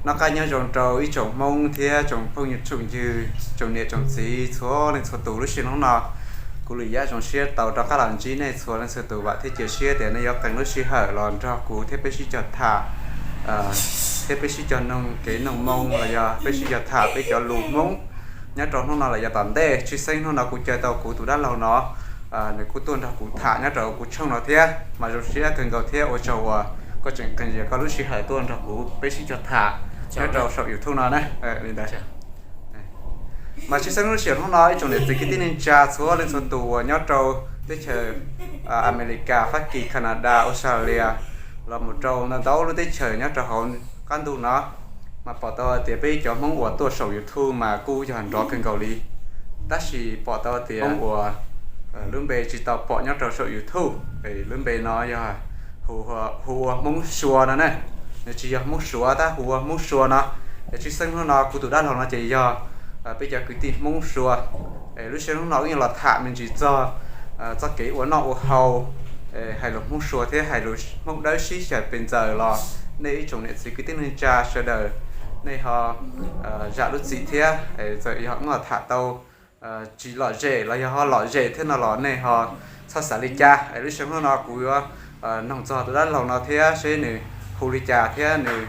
Noj qab nyob zoo rau ib tsoom Hmoob thiab tsoom phooj ywg, tsoom niam tsoom txiv txhua leej txhua tus. Lub sij hawm hnub no kuv Lis Yaj zoo siab tau rov qab los ntsib nej txhua leej txhua tus, vam thiab cia siab tias nej yuav qee lub sij hawm los nrog kuv thiab peb sib cog tham, thiab peb sib cog noog kev noog moo los yog peb sib cog tham peb cov lus Hmoob nyob rau hnub no los yog tom ntej. Tshwj xeeb hnub no kuv caw tau kuv tus dab laug no, nws kuj tuaj nrog kuv tham nyob rau kuv tshooj no thiab, mas zoo siab kawg nkaus thiab ua tsaug uas koj tseem qee koj lub sij hawm tuaj nrog kuv peb sib cog tham nyob rau saum YouTube no na. Li ntawd, mas tshwj xeeb lub sij hawm hnub no ib tsoom niam txiv kwv tij neej tsa txhua leej txhua tus uas nyob rau teb chaws Amelikas, Fab Kis, Kanadas, Australia, los mus rau ntau ntau lub teb chaws nyob rau hauv qab ntuj no, mas pom tau tias peb cov Hmoob uas tuaj saum YouTube mas kuj yog nrov kawg nkaus li. Tab sis pom tau tias Hmoob uas lub npe tsis tau pom nyob rau saum YouTube, lub npe no yog hu ua Hmoob Sua no na. Nws tsis yog Hmoob Suav tab, hu ua Hmoob Sua no. Es tshwj xeeb hnub no kuv tus dab laug no ces yog peb cov kwv tij Hmoob Sua. Lub sij hawm hnub no wb yuav los tham me ntsis txog txoj kev ua noj ua haus, hais lus Hmoob Sua thiab hais lus Hmoob Dawb sib xyaw pes ntxaws los nej ib tsoom niam txiv kwv tij neej tsa sawv daws nej ho zam lub txim thiab, txawm yog muaj tham tau tsis lom zem los yog ho lom zem thiab no los nej ho txhob xav li cas. Lub sij hawm hnub no kuv yuav noog txog tus dab laug no thiab seb nws hu li cas thiab nws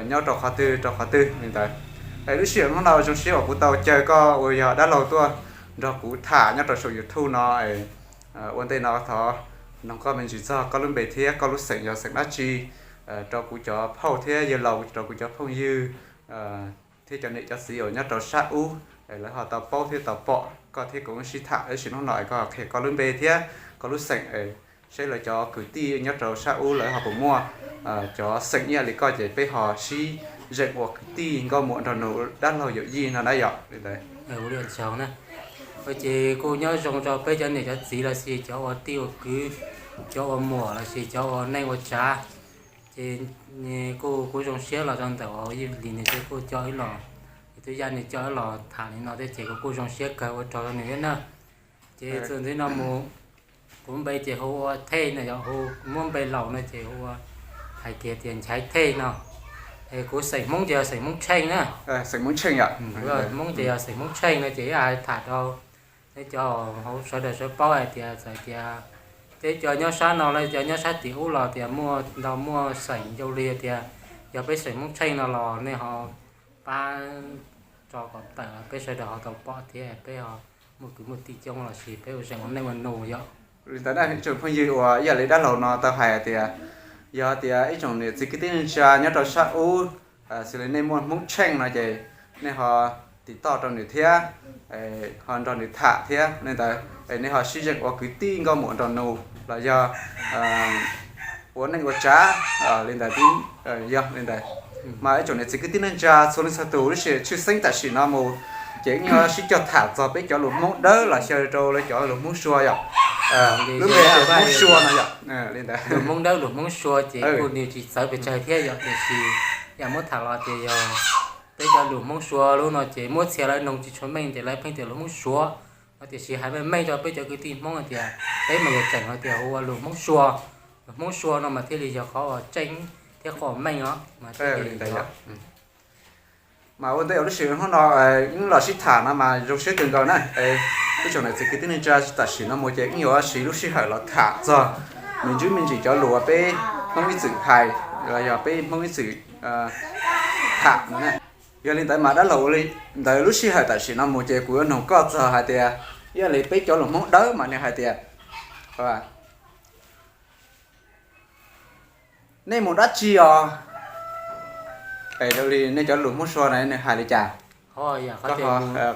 nyob rau qhov twg rau qhov twg li ntawd. Lub sij hawm hnub no zoo siab uas kuv tau caw koj uas yog dab laug tuaj nrog kuv tham nyob rau saum YouTube no. Ua ntej no thov noog koj me ntsis txog koj lub npe thiab koj lub xeem yog xeem dab tsi, rau kuv cov phauj thiab yawg laus, rau kuv cov phooj ywg thiab cov niam cov txiv uas nyob rau sab ub, lawv ho tau paub thiab tau pom koj thiab kuv sib tham. Lub sij hawm hnub no koj qhia koj lub npe thiab koj lub xeem, seb lawv cov kwv tij nyob rau sab ub lawv ho puas muaj cov xeem ib yam li koj ces peb ho sib zeem ua kwv tij nkauj muam nraug nus dab laug yawm yij no na yom. Li ntawd, ces kuj nyob zoo rau peb cov niam cov txiv los sis cov ua tij ua kwv, cov ua muam los sis cov ua neej ua tsav. Ces kuj kuv zoo siab los rau ntawm uas Yij Lis nws kuj coj wb los, twb yog nws coj wb los tham li no thiab ces kuv kuj zoo siab kawg ua tsaug rau nws thiab na. Ces txuas ntxiv no mus, kuv npe ces hu ua Thej no, yog hu muab npe laus no ces hu ua, hais kiag tias Nchaiv Thej no. Es kuv xeem Hmoob ces yog xeem Hmoob Tsheej na. Hmoob ces yog xeem Hmoob Tsheej no ces ib hais tham rau peb cov hauv sawv daws sawv paub hais tias txawm tias peb cov nyob sab no los cov nyob sab tim ub los tias muaj ntau muaj xeem ncau li tias yog peb xeem Hmoob Tsheej no los nej ho pab tso kom tawm peb sawv daws ho tau pom thiab peb ho muaj kwv muaj tij coob los sis peb ua zeem ua neej ua nus yom. Li ntawd na ib tsoom phooj ywg uas ib yam li dab laug no tau hais tias yog tias ib tsoom niam txiv kwv tij neej tsa nyob rau sab ub, xws li nej muaj Hmoob Tsheej no ces nej ho tim toj rau nws thiab, ho nrog nws tham thiab li ntawd, nej ho sib zeem ua kwv tij nkauj muam nraug nus los yog ua neej ua tsav li ntawd. Yog li ntawd, mas ib tsoom niam txiv kwv tij neej tsa txhua leej txhua tus, lub sij hawm tshwj xeeb tam sim no mus ces wb yuav sib cog tham txog peb cov lus Hmoob Dawb los xyaw rau lawv cov lus Hmoob Sua yom. Lub npe Hmoob Sua no yom. Li ntawd, lus Hmoob Dawb lus Hmoob Sua ces kuj nws tsis txawv pes tsawg thiab yom, tiam sis yam muab tham los tias yog peb cov lus Hmoob Sua lub no ces muab txhia lawv noog tsis tshua meej ces lawv pheej tias lus Hmoob Suav no, tiam sis hais meej meej rau peb cov kwv tij Hmoob hais tias peb mas yog tseem hais tias hu ua lus Hmoob Sua. Lus Hmoob Sua no mas thiaj li yog qhov uas tseeb thiab qhov uas meej os. Mas ua ntej lub sij hawm hnub no wb los sib tham no mas zoo siab kawg nkaus na. Ib tsoom niam txiv kwv tij neej tsa, tam sim no mus ces wb yuav siv lub sij hawm los tham txog me ntsis me ntsis cov lus uas peb Hmoob ib txwm hais los yog peb Hmoob ib txwm tham no. Yog li ntawd mas dab laug, ua li ntawd lub sij hawm tam sim no mus ces kuv yuav noog koj txog hais tias ib yam li peb cov lus Hmoob Dawb mas nws hais tias nej mus dab tsi os? Es li nej cov lus Hmoob Sua na nws hais li cas?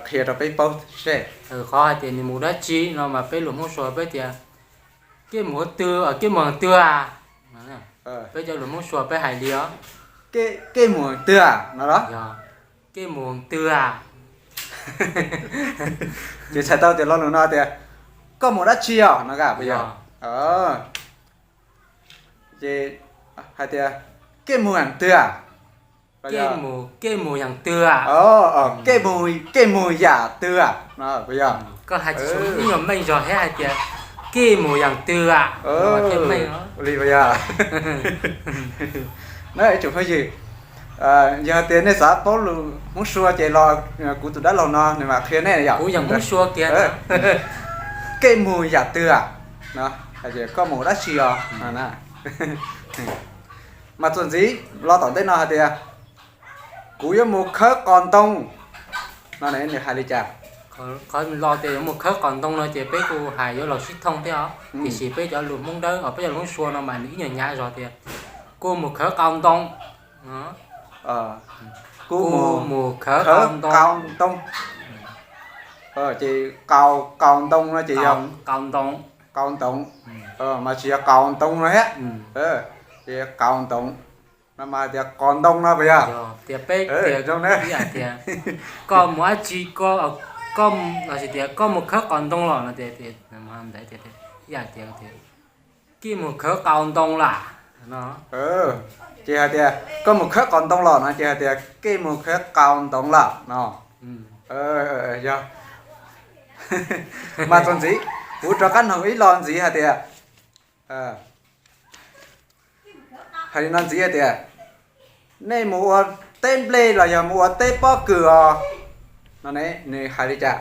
Qhia rau peb paub seb. Qhov hais tias nws mus dab tsi no mas peb lus Hmoob Sua peb tias kej mus twg, kej mus twg a? Peb cov lus Hmoob Sua peb hais li os, kej mus twg no los, kej mus twg a? Ces txhais tau tias lo lus no tias koj mus dab tsi os no puas yog? Ces hais tias kej mus yam twg a? Kej mus yam twg a? Kej mus yam twg a no puas yog? Koj hais tsis tshua meej zog thiab hais tias kej mus yam twg a, li puas yog? Na ib tsoom phooj ywg, Yog tias nej xav paub lus Hmoob Suav ces los kuv tus dab laug no nws mam qhia nej yom. Kuv yog Hmoob Suav kiag. Koj mus yam twg a? No, hais tias koj mus dab tsi os? Mas txuas ntxiv los tom ntej no hais tias kuv yuav mus khawb qos ntoo no ne, nws hais li cas? Qhov los tias yuav mus khawb qos ntoo no ces peb kuj hais yuav los sib thooj thiab os, tiam sis peb cov lus Hmoob Dawb os, peb cov lus Hmoob Suav no mas nws ib nyuag hnyav zog tias kuv mus khawb qos ntoo. Kuv mus khawb qos ntoo. Ces qos, qos ntoo no ces yog qos ntoo, qos ntoo, mas tsis yog qos ntoo no thiab. Ces qos ntoo no mas tias qos ntoo no puas yog? Tias peb tias zoo na, tias koj mus dab tsi, koj, los sis tias koj mus khawb qos ntoo los no tias, ntawd tias, ib yam tias kij mus khawb qos ntoo lam no. Ces hais tias koj mus khawb qos ntoo los no ces hais tias kij mus khawb qos ntoo lam no. Yog. Mas txuas ntxiv, kuv rov qab noog ib los ntxiv hais tias, hais li no ntxiv hais tias nej mus ua teb nplej los yog mus ua teb pob kws os? No ne, nws hais li cas?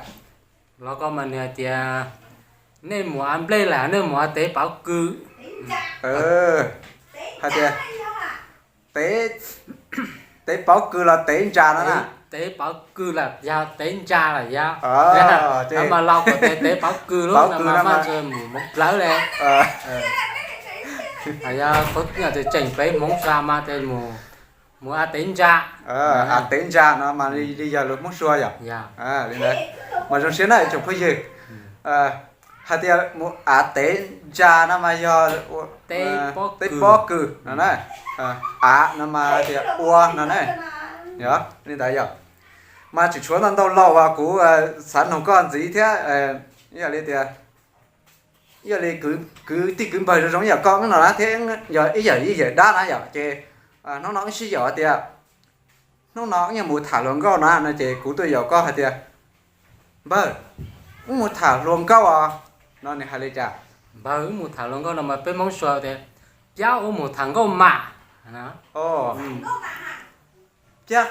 Los koj mas nws hais tias nej mus ua nplej los nej mus ua teb pob kws? Hais tias tev, tev pob kws los tev ntsa no na. Tev pob kws los yog tev ntsa los yog. Mas los kom tias tev pob kws lub no mas maj mus Hmoob plawv li. Yog tseem peb Hmoob Suav mas tias mus, mus ua tev ntsa. Ua tev ntsa no mas li yog lus Hmoob Suav yom. Li ntawd mas zoo siab na tsoom phooj ywg. Hais tias mus ua tev ntsa no mas yog teb pob kws no na. Ua no mas tias ua no na. Yog li ntawd yog. Mas tseem tshuav ntau ntau los uas kuv xav noog koj ntxiv thiab, ib yam li tias, ib yam li kwv tij kwv npawg zoo zoo ib yam koj no na thiab, yog ib yam li yawm dab na yom, ces hnub no wb sib yaum hais tias hnub no wb yuav mus tham hluas nkauj na no ces kuv tuaj yaum koj hais tias npawg, wb mus tham hluas nkauj os, no nws hais li cas? Npawg, wb mus tham hluas nkauj no mas peb Hmoob Suav tias piab, wb mus tham nkauj mam. Piab,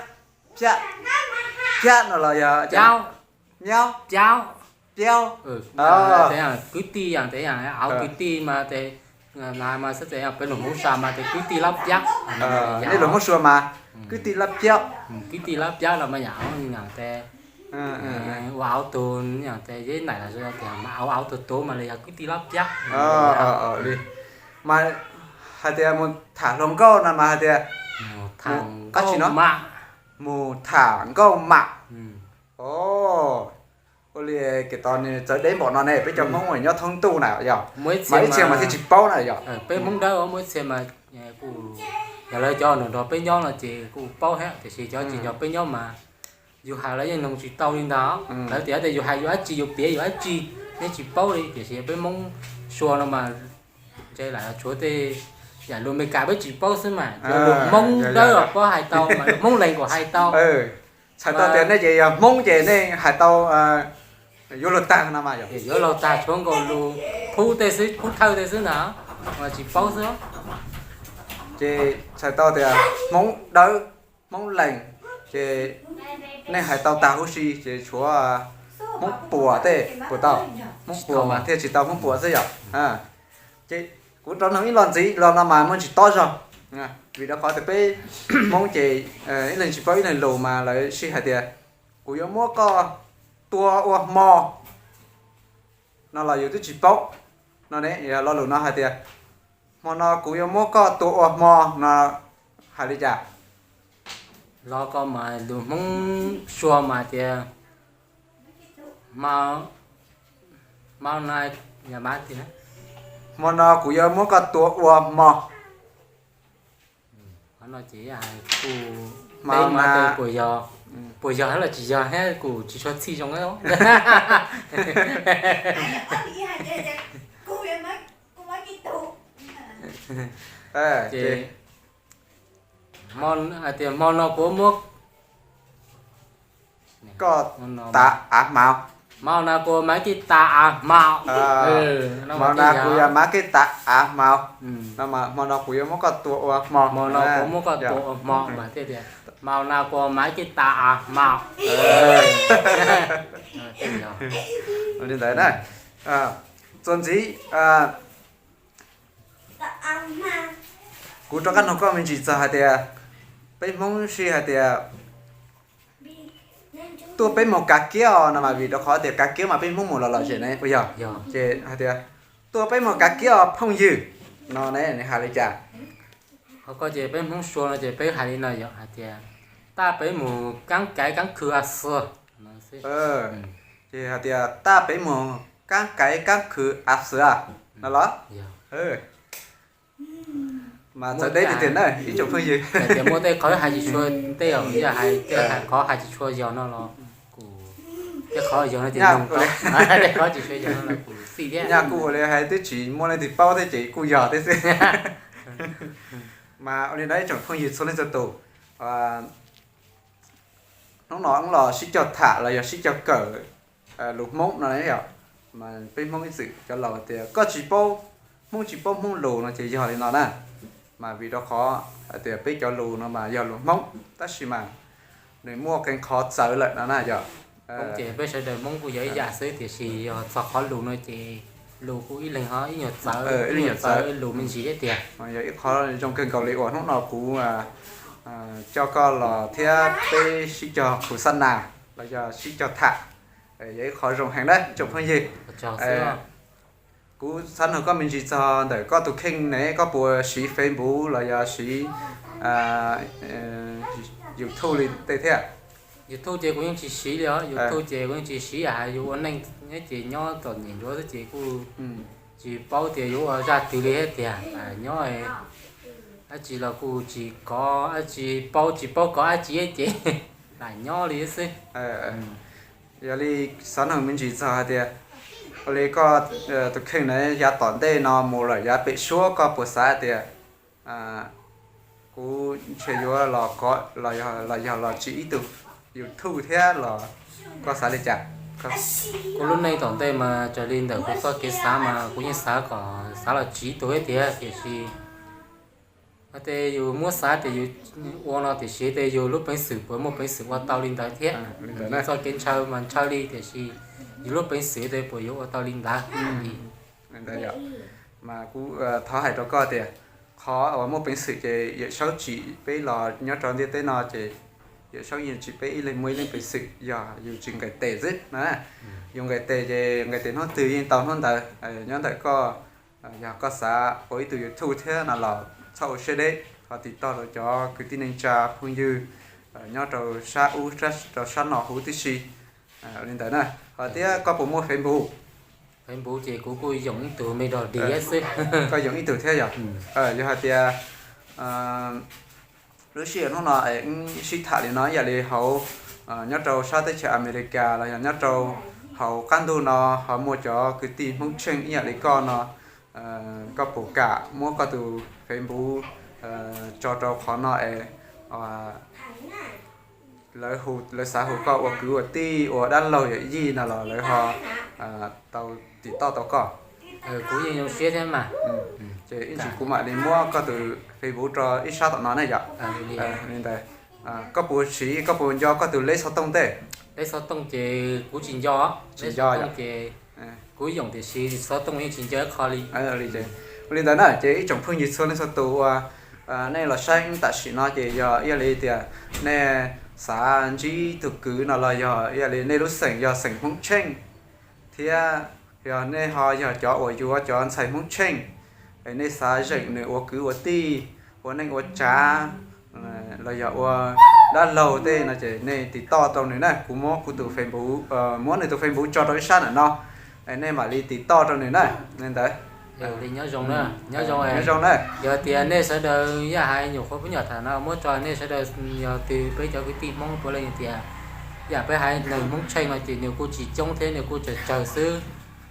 piab, piab no los yog piab, piab, piab. Kwv tij yog tias, kwv tij mas tias, mas xab tias peb lus Hmoob Suav mas tias kwv tij lab piab. Nej lus Hmoob Suav mas kwv tij lab piab. Kwv tij lab piab los mas yam tias ua auv tug, yam tias yeb naim los tias ua auv tug tub mas li yog kwv tij lab piab. Li mas hais tias mus tham hluas nkauj no mas hais tias mus tham nkauj mam. Ua li kev tos nws txawv deb npaum no ne, peb cov Hmoob uas nyob thoob ntuj na yog, mas ib txhia mas thiaj tsis paub na yog. Peb Hmoob Dawb muaj ib txhia mas kuj, yog lawv cov nrog peb nyob no ces kuj paub thiab, tiam sis cov tsis nrog peb nyob mas yus hais lawv yeej noog tsis tau li ntag. Lawv tias yus hais yus dab tsi, yus piav yus dab tsi, yeej tsis paub li, tiam sis peb Hmoob Suav no mas ntshe lam tshuav tej yam lus Amelikas peb tsis paub xwb mas, cov lus Hmoob Dawb los paub hais tau mas lus Hmoob Leeg kuj hais tau. Txhais tau tias nej ces yog Hmoob ces nej hais tau yuav luag tag no mas yog. Yuav luag tag, tshuav nkaus lus Phub tej xwb, Phub Thawj tej xwb ntag, mas tsis paub xwb. Ces txhais tau tias Hmoob Dawb, Hmoob Leeg ces nej hais tau tag huv si, ces tshuav Hmoob Puas tej puas tau, Hmoob Puas mas thiaj tsis tau Hmoob Puas xwb yom. Ces kuv rov noog ib los ntxiv los no mas muaj tsis tob zog, vim rau qhov tias peb Hmoob ces ib leeg tsis paub ib leeg lus mas lawv sij hais tias kuv yuav muab koj tua ua hmo no los yus twb tsis paub no ne, yog lo lus no hais tias hmo no kuv yuav muab koj tua ua hmo no hais li cas? Los koj mas lus Hmoob Suav mas tias hmo no, hmo no kuv yuav muab koj tua ua hmo. Qhov no ces kuj, hmo no puas yog, puas yog los tsis yog thiab kuj tsis tshua txhij zoo. Ces hais tias hmo no kuv muab koj tav av hmav. Hmo no kuv yuav mab kij tas av hmo. Hmo no kuv yuav mab kij tas av hmo. No mas hmo no kuv yuav muab koj tua ua hmo. Hmo no kuv muab koj tua ua hmo mas thiaj tias, hmo no kuv yuav mab kij tas av hmo. Li ntawd na. Txuas ntxiv, kuv rov qab nug koj me ntsis txog hais tias, peb Hmoob sib hais tias, tuaj peb mus kav kiab os no mas vim rau qhov tias kav kiab mas peb Hmoob mus los los zem ne puas yog? Ces hais tias, tuaj peb mus kav kiab os phooj ywg no ne, nws hais li cas? Ho koj ces peb Hmoob Suav no ces peb hais li no yom, hais tias, tab peb mus kaab kaiv kaab khw a xwb. Ces hais tias tab peb mus kaab kaiv kaab khw a xwb no los? Mas txawv deb tiag tiag na ib tsoom phooj yw. Tias muaj tej qhov hais tsis tshua, tej yog yog hais tej qhov hais tsis tshua yog no los kuv, tej qhov yog no ces, tej qhov tsis tshua yog no los kuv xij thiab. Nyaj kuj ua li hais twb tsis muaj leej twg paub thiab ces kuj yog thiab xwb. Mas ua li ntawd ib tsoom phooj ywg txhua leej txhua tus, hnub no los sib cog tham los yog sib cog kawm lus Hmoob no yom. Mas peb Hmoob ib txwm cov laus tias koj tsis paub Hmoob tsis paub Hmoob lus no ces yog li no na. Mas vim rau qhov hais tias peb cov lus no mas yog lus Hmoob tab sis mas nws muaj qee qhov txawv lawm no na yom. Ces peb sawv daws Hmoob kuj yog ib yam xwb tiam sis yog txog qhov lus no ces lus kuj ib leeg ho ib nyuag txawv, ib nyuag txawv lus me ntsis thiab tiag. Yog ib qhov zoo kawg nkaus li uas hnub no kuv coj koj los thiab peb sib cog khuv xab nas los yog sib cog tham, yog ib qhov zoo heev na tsoom phooj ywg. Kuv xav nug koj me ntsis txog ntawm koj tus kheej ne, koj puas siv Facebook los yog siv YouTube li tej thiab? YouTube ces kuv yeej tsis siv li os, YouTube ces kuv yeej tsis siv, yam hais yus ua neej ces nyob txom nyem ntsuav xwb ces kuj tsis paub tias yuav ua zaj twg li thiab tiag. Nyob dab tsi los kuj tsis kov, dab tsi paub tsis paub kov dab tsi ces lam nyob li xwb. Yog li xav nug me ntsis txog hais tias, ua li koj tus kheej na yav tom ntej no mus lawm yav pem suab koj puas xav tias kuv ntshe yuav los kov los yog los tsis ib tug YouTube thiab los koj xav li cas? Kuv lub neej tom ntej mas raws li ntawm kuv txoj kev xav mas kuv yeej xav kom xav los tsis ib tug thiab tiam sis hais tias yus muab xav tias yus ua no tiam sis tias yus lub peev xwm puas muaj peev xwm ua tau li ntawd thiab. Txoj kev ntshaw mas ntshaw li tiam sis yus lub peev xwm tias puas yuav ua tau li ntawd. Mas kuv thov hais rau koj tias qhov uas muaj peev xwm ces Yawm Saub tsim peb los nyob rau ntiaj teb no ces Yawm Saub yeej tsim peb ib leeg muaj ib leeg peev xwm yog yus tsis nqes tes xwb na. Yus nqes tes ces nqes tes hnub twg yeej tau hnub ntawd. Nyob ntawm koj, yog koj xav ua ib tug YouTube thiab no los txhob ua siab deb, ho tim toj rau cov kwv tij neej tsa phooj ywg nyob rau sab ub rau sab no huv tib si li ntawd na. Ho thiab koj puas muaj Facebook? Facebook ces kuv kuj yoom ib tug me dog dig xwb. Koj yoom ib tug thiab yog? Yog hais tias lub sij hawm hnub no es wb sib tham li no ib yam li hauv nyob rau sab teb chaws Amelikas los yog nyob rau hauv qab ntuj no ho muaj cov kwv tij Hmoob Tsheej ib yam li koj no, koj puas kam muab koj tus Facebook tso rau qhov no es lawv xav hu koj ua kwv ua tij ua dab laug yawm yij no los lawv ho tau tim toj tau koj? Kuv yeej zoo siab thiab mas. Ces ib ntsis kuv mam li muab koj tus Facebook rau ib sab tom no ne yom. Li ntawd, koj puas siv koj puas nco koj tus leb xov tooj tej? Leb xov tooj ces kuv tsis nco. Tsis nco ces kuv yoom tiam sis xov tooj yeej tsis nco ib qho li. Li ntawd na ces ib tsoom phooj ywg txhua leej txhua tus uas nej los saib tam sim no ces yog ib yam li tias nej xav ntsib tus kwv no los yog ib yam li nej lub xeem yog xeem Hmoob Tsheej thiab yog nej ho yog cov uas yuav cov ntxhais Hmoob Tsheej es nej xav zeem nws ua kwv ua tij, ua neej ua tsav los yog ua dab laug tej no ces nej tim toj rau nws na. Kuv muab kuv tus Facebook, muab nws tus Facebook tso rau ib sab ntawm no, nej mam li tim toj rau nws na. Li ntawd. Nyob zoo na, nyob zoo na. Yog tias nej sawv daws yam hais nyuam qhuav peb nyuam tham no muab tso nej sawv daws yog twg peb cov kwv tij Hmoob puav leej tias yam peb hais neeg Hmoob Tsheej no ces nws kuj tsis coob thiab nws kuj tsawg tsawg xwb,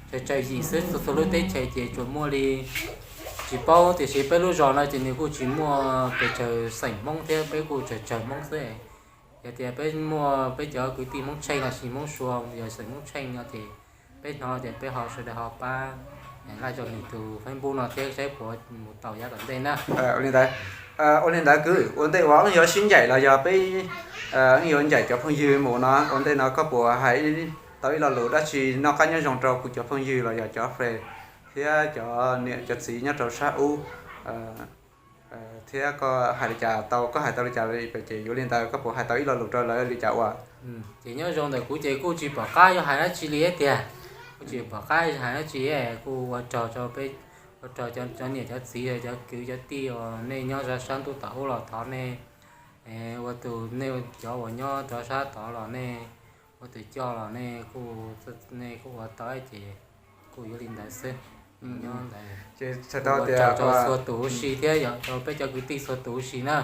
tsawg tsawg yim xwb, txhua txhua lub teb chaws ces tsuas muaj li tsis paub tiam sis peb lub zos no ces nws kuj tsis muaj pes tsawg xeem Hmoob thiab peb kuj tsawg tsawg Hmoob xwb. Yog tias peb muaj peb cov kwv tij Hmoob Tsheej los sis Hmoob Suav, yog xeem Hmoob Tsheej no ces peb hnov tias peb ho sawv daws ho pab like rau nws tus Facebook no thiab saib puas mus tau yav tom ntej na. Ua li ntawd, ua li ntawd kwv, ua ntej uas wb yuav sib ncaim los yog peb wb yuav ncaim cov phooj ywg mus no, ua ntej no koj puas hais tau ib lo lus dab tsi noj qab nyob zoo rau kuv cov phooj ywg los yog cov friend thiab cov niam cov txiv nyob rau sab ub, thiab koj hais li cas tau, koj hais tau li cas li ces yuav li ntawd, koj puas hais tau ib lo lus rau lawv li cas ua? Ces nyob zoo ntawm kuv ces kuj tsis pom qab yuav hais dab tsi li tiag, kuj tsis pom qab hais dab tsi, kuj ua rog rau peb, ua rog cov niam cov txiv cov kwv cov tij uas nej nyob sab ntuj tom ub los thov nej ua tus, nej cov uas nyob rau sab tod los nej ua tus coj los nej kuj, nej kuj ua tau ces kuj yuav li ntawd xwb. Nyob ntawd ces txhais tau tias rau txhua tus huv si thiab yog rau peb cov kwv tij txhua tus huv si na.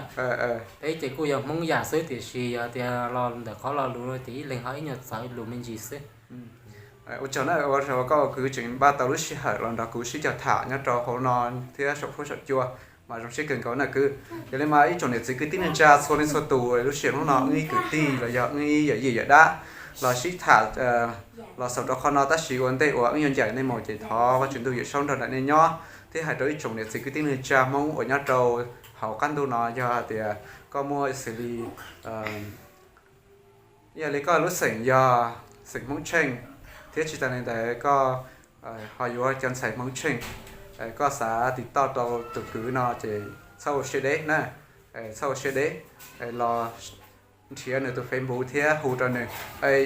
Peb ces kuj yog Hmoob yam xwb tiam sis yog tias los ntawm qhov lo lus no ces ib leeg ho ib nyuag txawv lus me ntsis xwb. Ua tsaug na, ua tsaug koj kwv tseem npaj tau lub sij hawm los nrog kuv sib cog tham nyob rau hauv no thiab saum huab saum cua, mas zoo siab kawg nkaus na kwv. Yog li mas ib tsoom niam txiv kwv tij neej tsa txhua leej txhua tus, lub sij hawm hnub no wb ib kwv tij los yog wb ib yawm yij yawm dab los sib tham los xaus rau qhov no, tab sis ua ntej uas wb yuav ncaim nej mus ces thov Vajtswv ntuj Yawm Saub nrog nraim nej nyob. Thiab hais rau ib tsoom niam txiv kwv tij neej tsa Hmoob uas nyob rau hauv qab ntuj no, yog tias koj muaj xws li yog li koj lub xeem yog xeem Hmoob Tsheej, thiab tsis tas li ntawd koj ho yuav cov ntxhais Hmoob Tsheej, koj xav tiv toj rau tus kwv no ces txhob ua siab deb na, txhob ua siab deb, los nrhiav nws tus Facebook thiab hu rau nws.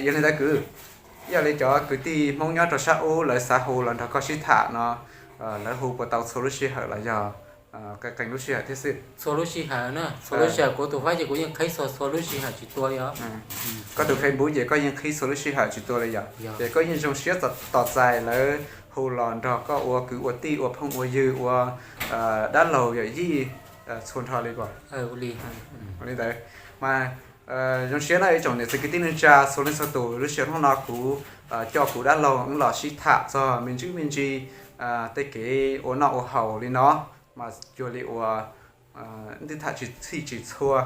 Yog li ntawd kwv, yog li cov kwv tij Hmoob nyob rau sab ub lawv xav hu los nrog koj sib tham no, lawv hu puas tau txhua lub sij hawm los yog qee qee lub sij hawm thiab xwb? Txhua lub sij hawm na, txhua lub sij hawm kuv tus Face ces kuv yeej qhib txhua txhua lub sij hawm tsis tua li os. Koj tus Facebook ces koj yeej qhib txhua lub sij hawm tsis tua li yom? Ces koj yeej zoo siab tos txais lawv hu los nrog koj ua kwv ua tij ua phooj ua ywg ua dab laug yawm yij txhua nrho li puas? Li ntawd mas zoo siab na ib tsoom niam txiv kwv tij neej tsa txhua leej txhua tus, lub sij hawm hnub no kuv coj kuv dab laug wb los sib tham txog me ntsis me ntsis tej kev ua noj ua haus li no, mas cuag li uas wb twb tham tsis txhij tsis txhua,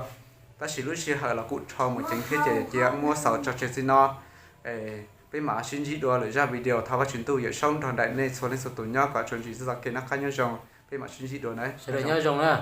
tab sis lub sij hawm los kuj dhau mus ceev thiab ces cia muab xaus tso tseg txij no. Peb mam sib ntsib dua lwm zaj video, thov Vajtswv ntuj Yawm Saub nrog nraim nej txhua leej txhua tus nyob kom tsuas ntsib txoj kev noj qab nyob zoo, peb mam sib ntsib dua na. Sawv daws nyob zoo na.